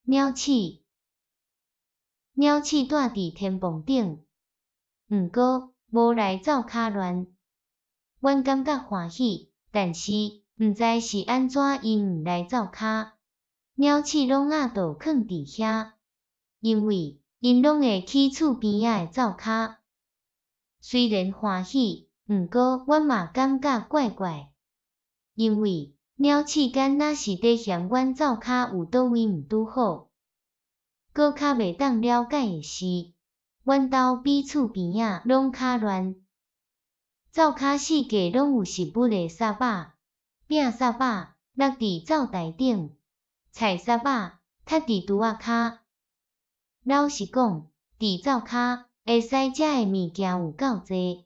鳥鼠，鳥鼠蹛佇天棚頂，毋過無來灶跤亂。阮感覺歡喜，但是毋知是按怎𪜶毋來灶跤。鳥鼠攏仔都囥佇遐，因為𪜶攏會去厝邊仔的灶跤。雖然歡喜，毋過阮嘛感覺怪怪，因為鳥鼠敢若是佇嫌阮灶跤有佗位毋拄好。閣較袂當了解的是，阮兜比厝邊仔攏較亂。灶跤四界攏有食物的屑仔、餅屑仔落佇灶台頂，菜屑仔踢佇櫥仔跤。老實講，佇灶跤會使食的物件有夠濟。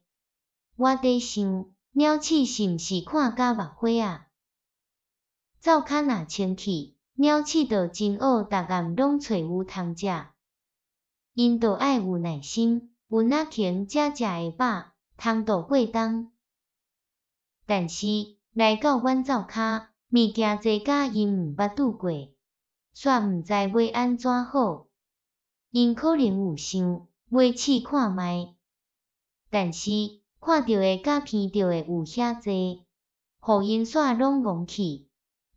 我佇想，鳥鼠是毋是看甲目花仔？灶跤若清氣，鳥鼠就真僫逐暗攏揣有通食。𪜶就愛有耐心，有若肯才食會飽，通度過冬。但是來到阮灶跤，物件濟甲𪜶毋捌拄過，煞毋知欲按怎好。𪜶可能有想欲試看覓，但是看著的佮鼻著的有遐濟，予𪜶煞攏戇去，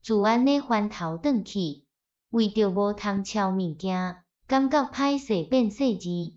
就按呢翻頭轉去，為著無通撨物件，感覺歹勢變細膩。